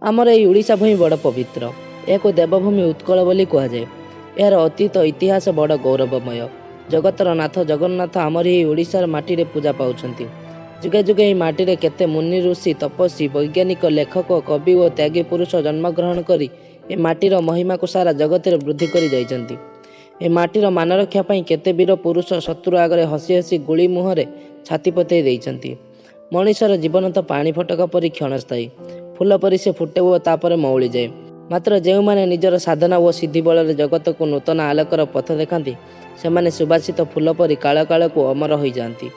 ଆମର ଏହି ଓଡ଼ିଶା ଭୂମି ବଡ଼ ପବିତ୍ର। ଏହାକୁ ଦେବଭୂମି ଉତ୍କଳ ବୋଲି କୁହାଯାଏ। ଏହାର ଅତୀତ ଇତିହାସ ବଡ଼ ଗୌରବମୟ। ଜଗତର ନାଥ ଜଗନ୍ନାଥ ଆମରି ଏହି ଓଡ଼ିଶାର ମାଟିରେ ପୂଜା ପାଉଛନ୍ତି। ଯୁଗେ ଯୁଗେ ଏହି ମାଟିରେ କେତେ ମୁନି ଋଷି, ତପସ୍ୱୀ, ବୈଜ୍ଞାନିକ, ଲେଖକ, କବି ଓ ତ୍ୟାଗୀ ପୁରୁଷ ଜନ୍ମଗ୍ରହଣ କରି ଏ ମାଟିର ମହିମାକୁ ସାରା ଜଗତରେ ବୃଦ୍ଧି କରି ଯାଇଛନ୍ତି। ଏ ମାଟିର ମାନରକ୍ଷା ପାଇଁ କେତେ ବୀର ପୁରୁଷ ଶତ୍ରୁ ଆଗରେ ହସି ହସି ଗୁଳି ମୁହଁରେ ଛାତି ପତେଇ ଦେଇଛନ୍ତି। ମଣିଷର ଜୀବନ ତ ପାଣି ଫୋଟକା ପରି କ୍ଷଣସ୍ଥାୟୀ। ଫୁଲ ପରି ସେ ଫୁଟେ ଓ ତାପରେ ମଉଳିଯାଏ। ମାତ୍ର ଯେଉଁମାନେ ନିଜର ସାଧନା ଓ ସିଦ୍ଧି ବଳରେ ଜଗତକୁ ନୂତନ ଆଲୋକର ପଥ ଦେଖାନ୍ତି, ସେମାନେ ସୁବାସିତ ଫୁଲ ପରି କାଳ କାଳକୁ ଅମର ହୋଇଯାଆନ୍ତି।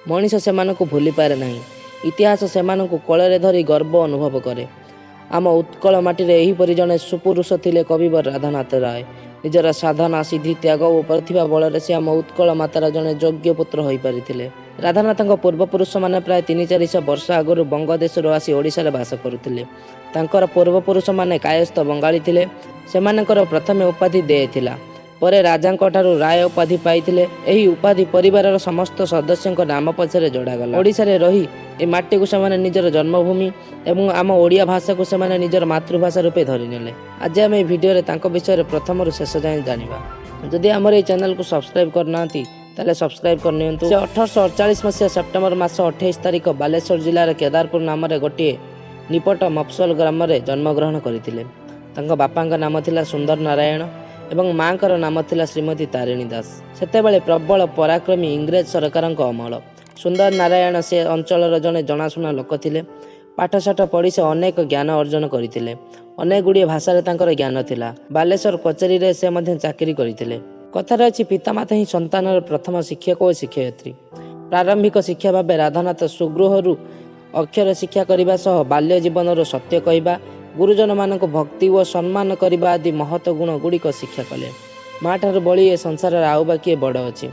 ମଣିଷ ସେମାନଙ୍କୁ ଭୁଲିପାରେ ନାହିଁ। ଇତିହାସ ସେମାନଙ୍କୁ କୋଳରେ ଧରି ଗର୍ବ ଅନୁଭବ କରେ। ଆମ ଉତ୍କଳ ମାଟିରେ ଏହିପରି ଜଣେ ସୁପୁରୁଷ ଥିଲେ କବିବର ରାଧାନାଥ ରାୟ। ନିଜର ସାଧନା, ସିଦ୍ଧି, ତ୍ୟାଗ ଓ ପ୍ରତିଭା ବଳରେ ସେ ଆମ ଉତ୍କଳ ମାତାର ଜଣେ ଯୋଗ୍ୟ ପୁତ୍ର ହୋଇପାରିଥିଲେ। ରାଧାନାଥଙ୍କ ପୂର୍ବପୁରୁଷମାନେ ପ୍ରାୟ 300-400 ବର୍ଷ ଆଗରୁ ବଙ୍ଗଦେଶରୁ ଆସି ଓଡ଼ିଶାରେ ବାସ କରୁଥିଲେ। ତାଙ୍କର ପୂର୍ବପୁରୁଷମାନେ କାୟସ୍ଥ ବଙ୍ଗାଳୀ ଥିଲେ। ସେମାନଙ୍କର ପ୍ରଥମେ ଉପାଧି ଦେ ଥିଲା। ପରେ ରାଜାଙ୍କଠାରୁ ରାୟ ଉପାଧି ପାଇଥିଲେ। ଏହି ଉପାଧି ପରିବାରର ସମସ୍ତ ସଦସ୍ୟଙ୍କ ନାମ ପଛରେ ଯୋଡ଼ାଗଲା। ଓଡ଼ିଶାରେ ରହି ଏ ମାଟିକୁ ସେମାନେ ନିଜର ଜନ୍ମଭୂମି ଏବଂ ଆମ ଓଡ଼ିଆ ଭାଷାକୁ ସେମାନେ ନିଜର ମାତୃଭାଷା ରୂପେ ଧରିନେଲେ। ଆଜି ଆମେ ଏହି ଭିଡ଼ିଓରେ ତାଙ୍କ ବିଷୟରେ ପ୍ରଥମରୁ ଶେଷ ଯାଏଁ ଜାଣିବା। ଯଦି ଆମର ଏହି ଚ୍ୟାନେଲକୁ ସବସ୍କ୍ରାଇବ୍ କରିନାହାନ୍ତି, ତାହେଲେ ସବସ୍କ୍ରାଇବ୍ କରିନିଅନ୍ତୁ। ସେ 1848 ମସିହା ସେପ୍ଟେମ୍ବର ମାସ 28 ତାରିଖ ବାଲେଶ୍ୱର ଜିଲ୍ଲାର କେଦାରପୁର ନାମରେ ଗୋଟିଏ ନିପଟ ମଫସଲ ଗ୍ରାମରେ ଜନ୍ମଗ୍ରହଣ କରିଥିଲେ। ତାଙ୍କ ବାପାଙ୍କ ନାମ ଥିଲା ସୁନ୍ଦର ନାରାୟଣ ଏବଂ ମାଙ୍କର ନାମ ଥିଲା ଶ୍ରୀମତୀ ତାରିଣୀ ଦାସ। ସେତେବେଳେ ପ୍ରବଳ ପରାକ୍ରମୀ ଇଂରେଜ ସରକାରଙ୍କ ଅମଳ। ସୁନ୍ଦର ନାରାୟଣ ସେ ଅଞ୍ଚଳର ଜଣେ ଜଣାଶୁଣା ଲୋକ ଥିଲେ। ପାଠଶାଠ ପଢ଼ି ସେ ଅନେକ ଜ୍ଞାନ ଅର୍ଜନ କରିଥିଲେ। ଅନେକ ଗୁଡ଼ିଏ ଭାଷାରେ ତାଙ୍କର ଜ୍ଞାନ ଥିଲା। ବାଲେଶ୍ୱର କଚେରୀରେ ସେ ମଧ୍ୟ ଚାକିରି କରିଥିଲେ। କଥାରେ ଅଛି, ପିତାମାତା ହିଁ ସନ୍ତାନର ପ୍ରଥମ ଶିକ୍ଷକ ଓ ଶିକ୍ଷୟିତ୍ରୀ। ପ୍ରାରମ୍ଭିକ ଶିକ୍ଷା ଭାବେ ରାଧାନାଥ ସ୍ୱଗୃହରୁ ଅକ୍ଷର ଶିକ୍ଷା କରିବା ସହ ବାଲ୍ୟ ଜୀବନରୁ ସତ୍ୟ କହିବା, ଗୁରୁଜନମାନଙ୍କୁ ଭକ୍ତି ଓ ସମ୍ମାନ କରିବା ଆଦି ମହତ ଗୁଣ ଗୁଡ଼ିକ ଶିକ୍ଷା କଲେ। ମା ଠାରୁ ବଳି ଏ ସଂସାରରେ ଆଉ ବା କିଏ ବଡ଼ ଅଛି?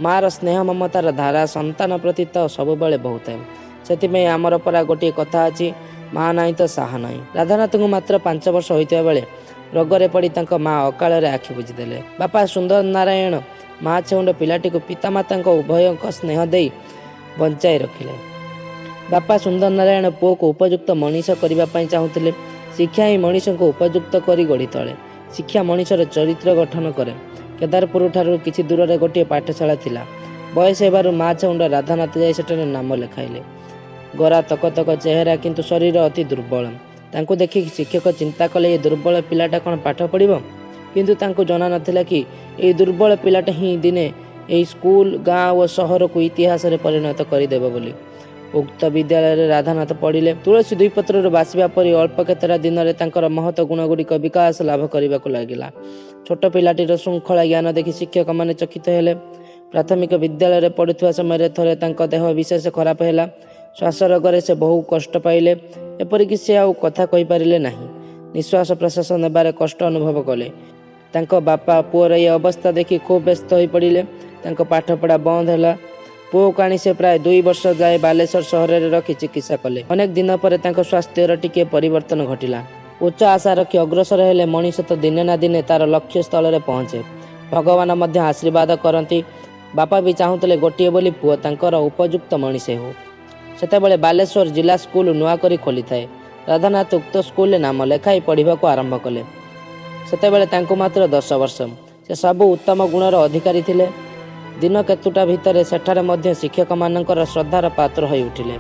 ମାର ସ୍ନେହ ମମତାର ଧାରା ସନ୍ତାନ ପ୍ରତି ତ ସବୁବେଳେ ବହୁଥାଏ। ସେଥିପାଇଁ ଆମର ପରା ଗୋଟିଏ କଥା ଅଛି, ମା ନାହିଁ ତ ସାହା ନାହିଁ। ରାଧାନାଥଙ୍କୁ ମାତ୍ର 5 ବର୍ଷ ହୋଇଥିବା ବେଳେ ରୋଗରେ ପଡ଼ି ତାଙ୍କ ମା ଅକାଳରେ ଆଖି ବୁଜିଦେଲେ। ବାପା ସୁନ୍ଦର ନାରାୟଣ ମା ଛେଉଣ୍ଡ ପିଲାଟିକୁ ପିତାମାତାଙ୍କ ଉଭୟଙ୍କ ସ୍ନେହ ଦେଇ ବଞ୍ଚାଇ ରଖିଲେ। ବାପା ସୁନ୍ଦର ନାରାୟଣ ପୁଅକୁ ଉପଯୁକ୍ତ ମଣିଷ କରିବା ପାଇଁ ଚାହୁଁଥିଲେ। ଶିକ୍ଷା ହିଁ ମଣିଷଙ୍କୁ ଉପଯୁକ୍ତ କରି ଗଢ଼ିତୋଳେ। ଶିକ୍ଷା ମଣିଷର ଚରିତ୍ର ଗଠନ କରେ। କେଦାରପୁର ଠାରୁ କିଛି ଦୂରରେ ଗୋଟିଏ ପାଠଶାଳା ଥିଲା। ବୟସ ହେବାରୁ ମା ଛେଉଣ୍ଡ ରାଧାନାଥ ଯାଇ ସେଠାରେ ନାମ ଲେଖାଇଲେ। ଗୋରା ତକତକ ଚେହେରା, କିନ୍ତୁ ଶରୀର ଅତି ଦୁର୍ବଳ। ତାଙ୍କୁ ଦେଖି ଶିକ୍ଷକ ଚିନ୍ତା କଲେ, ଏ ଦୁର୍ବଳ ପିଲାଟା କ'ଣ ପାଠ ପଢ଼ିବ? କିନ୍ତୁ ତାଙ୍କୁ ଜଣା ନଥିଲା କି ଏଇ ଦୁର୍ବଳ ପିଲାଟା ହିଁ ଦିନେ ଏହି ସ୍କୁଲ, ଗାଁ ଓ ସହରକୁ ଇତିହାସରେ ପରିଣତ କରିଦେବ ବୋଲି। ଉକ୍ତ ବିଦ୍ୟାଳୟରେ ରାଧାନାଥ ପଢ଼ିଲେ। ତୁଳସୀ ଦୁଇ ପତ୍ରରୁ ବାସିବା ପରି ଅଳ୍ପ କେତେଟା ଦିନରେ ତାଙ୍କର ମହତ ଗୁଣଗୁଡ଼ିକ ବିକାଶ ଲାଭ କରିବାକୁ ଲାଗିଲା। ଛୋଟ ପିଲାଟିର ଶୃଙ୍ଖଳା ଜ୍ଞାନ ଦେଖି ଶିକ୍ଷକମାନେ ଚକିତ ହେଲେ। ପ୍ରାଥମିକ ବିଦ୍ୟାଳୟରେ ପଢ଼ୁଥିବା ସମୟରେ ଥରେ ତାଙ୍କ ଦେହ ବିଶେଷ ଖରାପ ହେଲା। ଶ୍ୱାସ ରୋଗରେ ସେ ବହୁ କଷ୍ଟ ପାଇଲେ। ଏପରିକି ସେ ଆଉ କଥା କହିପାରିଲେ ନାହିଁ। ନିଶ୍ୱାସ ପ୍ରଶ୍ୱାସ ନେବାରେ କଷ୍ଟ ଅନୁଭବ କଲେ। ତାଙ୍କ ବାପା ପୁଅର ଏ ଅବସ୍ଥା ଦେଖି ଖୁବ୍ ବ୍ୟସ୍ତ ହୋଇପଡ଼ିଲେ। ତାଙ୍କ ପାଠପଢ଼ା ବନ୍ଦ ହେଲା। ପୁଅକୁ ଆଣି ସେ ପ୍ରାୟ 2 ବର୍ଷ ଯାଏ ବାଲେଶ୍ୱର ସହରରେ ରଖି ଚିକିତ୍ସା କଲେ। ଅନେକ ଦିନ ପରେ ତାଙ୍କ ସ୍ୱାସ୍ଥ୍ୟର ଟିକିଏ ପରିବର୍ତ୍ତନ ଘଟିଲା। ଉଚ୍ଚ ଆଶା ରଖି ଅଗ୍ରସର ହେଲେ ମଣିଷ ତ ଦିନେ ନା ଦିନେ ତାର ଲକ୍ଷ୍ୟ ସ୍ଥଳରେ ପହଞ୍ଚେ। ଭଗବାନ ମଧ୍ୟ ଆଶୀର୍ବାଦ କରନ୍ତି। ବାପା ବି ଚାହୁଁଥିଲେ ଗୋଟିଏ ବୋଲି ପୁଅ ତାଙ୍କର ଉପଯୁକ୍ତ ମଣିଷ ହେଉ। ସେତେବେଳେ ବାଲେଶ୍ୱର ଜିଲ୍ଲା ସ୍କୁଲ ନୂଆ କରି ଖୋଲିଥାଏ। ରାଧାନାଥ ଉକ୍ତ ସ୍କୁଲରେ ନାମ ଲେଖାଇ ପଢ଼ିବାକୁ ଆରମ୍ଭ କଲେ। ସେତେବେଳେ ତାଙ୍କୁ ମାତ୍ର 10 ବର୍ଷ। ସେ ସବୁ ଉତ୍ତମ ଗୁଣର ଅଧିକାରୀ ଥିଲେ। ଦିନ କେତୁଟା ଭିତରେ ସେଠାରେ ମଧ୍ୟ ଶିକ୍ଷକମାନଙ୍କର ଶ୍ରଦ୍ଧାର ପାତ୍ର ହୋଇଉଠିଲେ।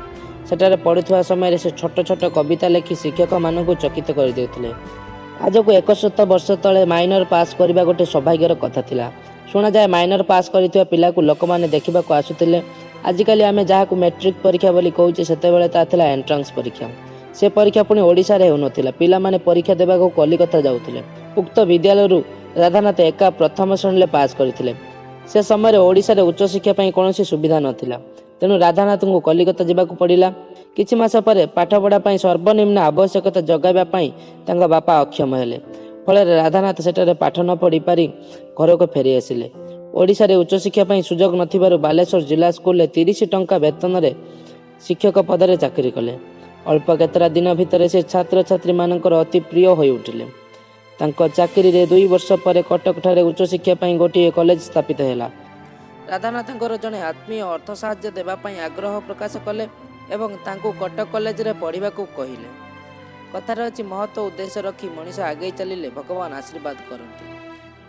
ସେଠାରେ ପଢ଼ୁଥିବା ସମୟରେ ସେ ଛୋଟ ଛୋଟ କବିତା ଲେଖି ଶିକ୍ଷକମାନଙ୍କୁ ଚକିତ କରିଦେଉଥିଲେ। ଆଜକୁ 100 ବର୍ଷ ତଳେ ମାଇନର ପାସ୍ କରିବା ଗୋଟେ ସୌଭାଗ୍ୟର କଥା ଥିଲା। ଶୁଣାଯାଏ, ମାଇନର ପାସ୍ କରିଥିବା ପିଲାକୁ ଲୋକମାନେ ଦେଖିବାକୁ ଆସୁଥିଲେ। ଆଜିକାଲି ଆମେ ଯାହାକୁ ମେଟ୍ରିକ ପରୀକ୍ଷା ବୋଲି କହୁଛେ, ସେତେବେଳେ ତାହା ଥିଲା ଏଣ୍ଟ୍ରାନ୍ସ ପରୀକ୍ଷା। ସେ ପରୀକ୍ଷା ପୁଣି ଓଡ଼ିଶାରେ ହେଉନଥିଲା। ପିଲାମାନେ ପରୀକ୍ଷା ଦେବାକୁ କଲିକତା ଯାଉଥିଲେ। ଉକ୍ତ ବିଦ୍ୟାଳୟରୁ ରାଧାନାଥ ଏକା ପ୍ରଥମ ଶ୍ରେଣୀରେ ପାସ୍ କରିଥିଲେ। ସେ ସମୟରେ ଓଡ଼ିଶାରେ ଉଚ୍ଚଶିକ୍ଷା ପାଇଁ କୌଣସି ସୁବିଧା ନଥିଲା। ତେଣୁ ରାଧାନାଥଙ୍କୁ କଲିକତା ଯିବାକୁ ପଡ଼ିଲା। କିଛି ମାସ ପରେ ପାଠପଢ଼ା ପାଇଁ ସର୍ବନିମ୍ନ ଆବଶ୍ୟକତା ଯୋଗାଇବା ପାଇଁ ତାଙ୍କ ବାପା ଅକ୍ଷମ ହେଲେ। ଫଳରେ ରାଧାନାଥ ସେଠାରେ ପାଠ ନ ପଢ଼ି ପାରି ଘରକୁ ଫେରି ଆସିଲେ। ଓଡ଼ିଶାରେ ଉଚ୍ଚଶିକ୍ଷା ପାଇଁ ସୁଯୋଗ ନଥିବାରୁ ବାଲେଶ୍ୱର ଜିଲ୍ଲା ସ୍କୁଲରେ 30 ଟଙ୍କା ବେତନରେ ଶିକ୍ଷକ ପଦରେ ଚାକିରି କଲେ। ଅଳ୍ପ କେତେଟା ଦିନ ଭିତରେ ସେ ଛାତ୍ରଛାତ୍ରୀମାନଙ୍କର ଅତି ପ୍ରିୟ ହୋଇଉଠିଲେ। ତାଙ୍କ ଚାକିରିରେ 2 ବର୍ଷ ପରେ କଟକଠାରେ ଉଚ୍ଚଶିକ୍ଷା ପାଇଁ ଗୋଟିଏ କଲେଜ ସ୍ଥାପିତ ହେଲା। ରାଧାନାଥଙ୍କର ଜଣେ ଆତ୍ମୀୟ ଅର୍ଥ ସାହାଯ୍ୟ ଦେବା ପାଇଁ ଆଗ୍ରହ ପ୍ରକାଶ କଲେ ଏବଂ ତାଙ୍କୁ କଟକ କଲେଜରେ ପଢ଼ିବାକୁ କହିଲେ। କଥାରେ ଅଛି, ମହତ୍ଵ ଉଦ୍ଦେଶ୍ୟ ରଖି ମଣିଷ ଆଗେଇ ଚାଲିଲେ ଭଗବାନ ଆଶୀର୍ବାଦ କରନ୍ତି।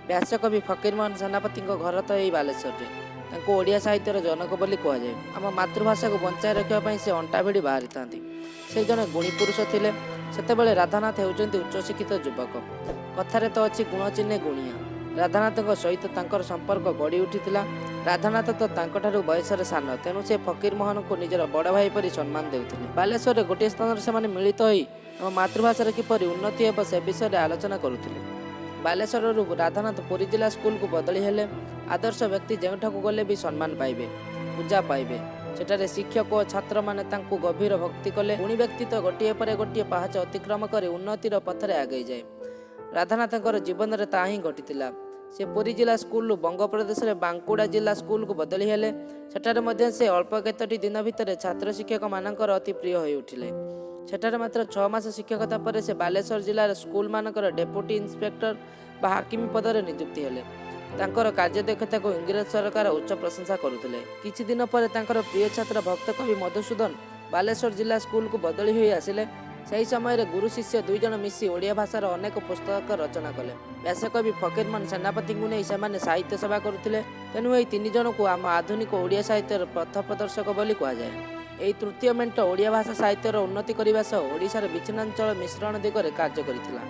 ବ୍ୟାସକବି ଫକୀରମୋହନ ସେନାପତିଙ୍କ ଘର ତ ଏଇ ବାଲେଶ୍ୱରରେ। ତାଙ୍କୁ ଓଡ଼ିଆ ସାହିତ୍ୟର ଜନକ ବୋଲି କୁହାଯାଏ। ଆମ ମାତୃଭାଷାକୁ ବଞ୍ଚାଇ ରଖିବା ପାଇଁ ସେ ଅଣ୍ଟା ଭିଡ଼ି ବାହାରିଥାନ୍ତି। ସେ ଜଣେ ଗୁଣୀ ପୁରୁଷ ଥିଲେ। ସେତେବେଳେ ରାଧାନାଥ ହେଉଛନ୍ତି ଉଚ୍ଚଶିକ୍ଷିତ ଯୁବକ। କଥାରେ ତ ଅଛି, ଗୁଣ ଚିହ୍ନେ ଗୁଣିଆ। ରାଧାନାଥଙ୍କ ସହିତ ତାଙ୍କର ସମ୍ପର୍କ ଗଢ଼ି ଉଠିଥିଲା। ରାଧାନାଥ ତ ତାଙ୍କଠାରୁ ବୟସରେ ସାନ, ତେଣୁ ସେ ଫକୀରମୋହନଙ୍କୁ ନିଜର ବଡ଼ ଭାଇ ପରି ସମ୍ମାନ ଦେଉଥିଲେ। ବାଲେଶ୍ୱରରେ ଗୋଟିଏ ସ୍ଥାନରେ ସେମାନେ ମିଳିତ ହୋଇ ଆମ ମାତୃଭାଷାର କିପରି ଉନ୍ନତି ହେବ ସେ ବିଷୟରେ ଆଲୋଚନା କରୁଥିଲେ। ବାଲେଶ୍ୱରରୁ ରାଧାନାଥ ପୁରୀ ଜିଲ୍ଲା ସ୍କୁଲକୁ ବଦଳି ହେଲେ। ଆଦର୍ଶ ବ୍ୟକ୍ତି ଯେଉଁଠାକୁ ଗଲେ ବି ସମ୍ମାନ ପାଇବେ, ପୂଜା ପାଇବେ। ସେଠାରେ ଶିକ୍ଷକ ଓ ଛାତ୍ରମାନେ ତାଙ୍କୁ ଗଭୀର ଭକ୍ତି କଲେ। ଗୁଣୀ ବ୍ୟକ୍ତି ତ ଗୋଟିଏ ପରେ ଗୋଟିଏ ପାହାଚ ଅତିକ୍ରମ କରି ଉନ୍ନତିର ପଥରେ ଆଗେଇ ଯାଏ। ରାଧାନାଥଙ୍କର ଜୀବନରେ ତାହା ହିଁ ଘଟିଥିଲା। ସେ ପୁରୀ ଜିଲ୍ଲା ସ୍କୁଲରୁ ବଙ୍ଗପ୍ରଦେଶରେ ବାଙ୍କୁଡ଼ା ଜିଲ୍ଲା ସ୍କୁଲକୁ ବଦଳି ହେଲେ। ସେଠାରେ ମଧ୍ୟ ସେ ଅଳ୍ପ କେତୋଟି ଦିନ ଭିତରେ ଛାତ୍ର ଶିକ୍ଷକମାନଙ୍କର ଅତି ପ୍ରିୟ ହୋଇଉଠିଲେ। ସେଠାରେ ମାତ୍ର 6 ମାସ ଶିକ୍ଷକତା ପରେ ସେ ବାଲେଶ୍ୱର ଜିଲ୍ଲାର ସ୍କୁଲମାନଙ୍କର ଡେପୁଟି ଇନ୍ସପେକ୍ଟର ବା ହାକିମ ପଦରେ ନିଯୁକ୍ତି ହେଲେ। ତାଙ୍କର କାର୍ଯ୍ୟଦକ୍ଷତାକୁ ଇଂରେଜ ସରକାର ଉଚ୍ଚ ପ୍ରଶଂସା କରୁଥିଲେ। କିଛି ଦିନ ପରେ ତାଙ୍କର ପ୍ରିୟ ଛାତ୍ର ଭକ୍ତକବି ମଧୁସୂଦନ ବାଲେଶ୍ୱର ଜିଲ୍ଲା ସ୍କୁଲକୁ ବଦଳି ହୋଇ ଆସିଲେ। ସେହି ସମୟରେ ଗୁରୁ ଶିଷ୍ୟ ଦୁଇ ଜଣ ମିଶି ଓଡ଼ିଆ ଭାଷାର ଅନେକ ପୁସ୍ତକ ରଚନା କଲେ। ବ୍ୟାସକବି ଫକୀରମୋହନ ସେନାପତିଙ୍କୁ ନେଇ ସେମାନେ ସାହିତ୍ୟ ସଭା କରୁଥିଲେ। ତେଣୁ ଏହି ତିନି ଜଣଙ୍କୁ ଆମ ଆଧୁନିକ ଓଡ଼ିଆ ସାହିତ୍ୟର ପଥ ପ୍ରଦର୍ଶକ ବୋଲି କୁହାଯାଏ। ଏହି ତୃତୀୟ ମେଣ୍ଟ ଓଡ଼ିଆ ଭାଷା ସାହିତ୍ୟର ଉନ୍ନତି କରିବା ସହ ଓଡ଼ିଶାର ବିଚ୍ଛିନ୍ନାଞ୍ଚଳ ମିଶ୍ରଣ ଦିଗରେ କାର୍ଯ୍ୟ କରିଥିଲା।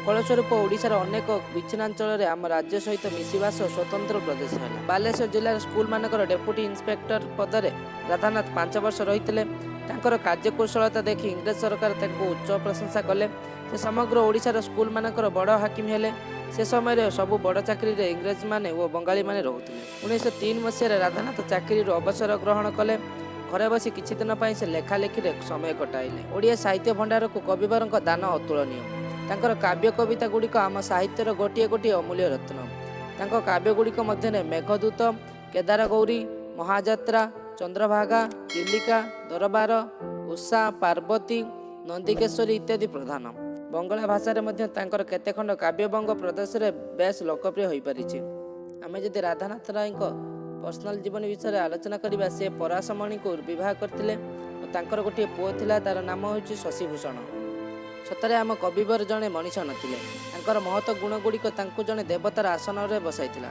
ଫଳସ୍ୱରୂପ ଓଡ଼ିଶାର ଅନେକ ବିଚ୍ଛିନ୍ନାଞ୍ଚଳରେ ଆମ ରାଜ୍ୟ ସହିତ ମିଶିବା ସହ ସ୍ୱତନ୍ତ୍ର ପ୍ରଦେଶ ହେଲା। ବାଲେଶ୍ୱର ଜିଲ୍ଲାର ସ୍କୁଲମାନଙ୍କର ଡେପୁଟି ଇନ୍ସପେକ୍ଟର ପଦରେ ରାଧାନାଥ 5 ବର୍ଷ ରହିଥିଲେ। ତାଙ୍କର କାର୍ଯ୍ୟକୁଶଳତା ଦେଖି ଇଂରେଜ ସରକାର ତାଙ୍କୁ ଉଚ୍ଚ ପ୍ରଶଂସା କଲେ। ସେ ସମଗ୍ର ଓଡ଼ିଶାର ସ୍କୁଲମାନଙ୍କର ବଡ଼ ହାକିମ ହେଲେ। ସେ ସମୟରେ ସବୁ ବଡ଼ ଚାକିରିରେ ଇଂରେଜମାନେ ଓ ବଙ୍ଗାଳୀମାନେ ରହୁଥିଲେ। 1903 ମସିହାରେ ରାଧାନାଥ ଚାକିରିରୁ ଅବସର ଗ୍ରହଣ କଲେ। ଘରେ ବସି କିଛି ଦିନ ପାଇଁ ସେ ଲେଖାଲେଖିରେ ସମୟ କଟାଇଲେ। ଓଡ଼ିଆ ସାହିତ୍ୟ ଭଣ୍ଡାରକୁ କବିବରଙ୍କ ଦାନ ଅତୁଳନୀୟ। ତାଙ୍କର କାବ୍ୟ କବିତା ଗୁଡ଼ିକ ଆମ ସାହିତ୍ୟର ଗୋଟିଏ ଗୋଟିଏ ଅମୂଲ୍ୟ ରତ୍ନ। ତାଙ୍କ କାବ୍ୟ ଗୁଡ଼ିକ ମଧ୍ୟରେ ମେଘଦୂତ, କେଦାରଗୌରୀ, ମହାଯାତ୍ରା, ଚନ୍ଦ୍ରଭାଗା, ଚିଲିକା, ଦରବାର, ଉଷା, ପାର୍ବତୀ, ନନ୍ଦିକେଶ୍ୱରୀ ଇତ୍ୟାଦି ପ୍ରଧାନ। ବଙ୍ଗଳା ଭାଷାରେ ମଧ୍ୟ ତାଙ୍କର କେତେ ଖଣ୍ଡ କାବ୍ୟ ବଙ୍ଗ ପ୍ରଦେଶରେ ବେଶ୍ ଲୋକପ୍ରିୟ ହୋଇପାରିଛି। ଆମେ ଯଦି ରାଧାନାଥ ରାୟଙ୍କ ପର୍ସନାଲ ଜୀବନୀ ବିଷୟରେ ଆଲୋଚନା କରିବା, ସେ ପରାଶମଣିଙ୍କୁ ବିବାହ କରିଥିଲେ ଓ ତାଙ୍କର ଗୋଟିଏ ପୁଅ ଥିଲା, ତାର ନାମ ହେଉଛି ଶଶିଭୂଷଣ। ସତରେ ଆମ କବିବର ଜଣେ ମଣିଷ ନଥିଲେ। ତାଙ୍କର ମହତ ଗୁଣ ଗୁଡ଼ିକ ତାଙ୍କୁ ଜଣେ ଦେବତାର ଆସନରେ ବସାଇଥିଲା।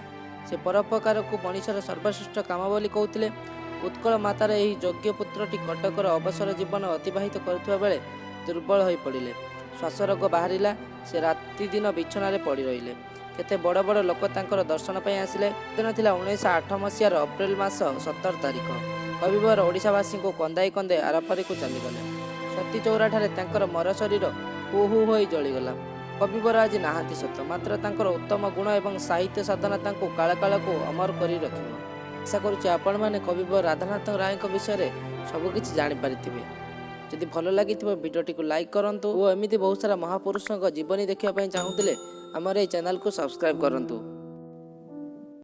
ସେ ପରୋପକାରକୁ ମଣିଷର ସର୍ବଶ୍ରେଷ୍ଠ କାମ ବୋଲି କହୁଥିଲେ। ଉତ୍କଳ ମାତାର ଏହି ଯୋଗ୍ୟ ପୁତ୍ରଟି କଟକର ଅବସର ଜୀବନ ଅତିବାହିତ କରୁଥିବା ବେଳେ ଦୁର୍ବଳ ହୋଇପଡ଼ିଲେ। ଶ୍ୱାସରୋଗ ବାହାରିଲା। ସେ ରାତିଦିନ ବିଛଣାରେ ପଡ଼ି ରହିଲେ। କେତେ ବଡ଼ ବଡ଼ ଲୋକ ତାଙ୍କର ଦର୍ଶନ ପାଇଁ ଆସିଲେ। ଦିନ ଥିଲା 1908 ମସିହାର ଅପ୍ରିଲ ମାସ 17 ତାରିଖ। କବିବର ଓଡ଼ିଶାବାସୀଙ୍କୁ କନ୍ଦାଇ କନ୍ଦାଇ ଆରପାରିକୁ ଚାଲିଗଲେ। ସତୀଚଉରାଠାରେ ତାଙ୍କର ମରଶରୀର ହୁ ହୁ ହୋଇ ଜଳିଗଲା। କବିବର ଆଜି ନାହାନ୍ତି ସତ, ମାତ୍ର ତାଙ୍କର ଉତ୍ତମ ଗୁଣ ଏବଂ ସାହିତ୍ୟ ସାଧନା ତାଙ୍କୁ କାଳକାଳକୁ ଅମର କରି ରଖିବ। ଆଶା କରୁଛି ଆପଣମାନେ କବିବର ରାଧାନାଥ ରାୟଙ୍କ ବିଷୟରେ ସବୁକିଛି ଜାଣିପାରିଥିବେ। ଯଦି ଭଲ ଲାଗିଥିବ, ଭିଡ଼ିଓଟିକୁ ଲାଇକ୍ କରନ୍ତୁ ଓ ଏମିତି ବହୁତ ସାରା ମହାପୁରୁଷଙ୍କ ଜୀବନୀ ଦେଖିବା ପାଇଁ ଚାହୁଁଥିଲେ ଆମର ଏହି ଚ୍ୟାନେଲକୁ ସବସ୍କ୍ରାଇବ୍ କରନ୍ତୁ।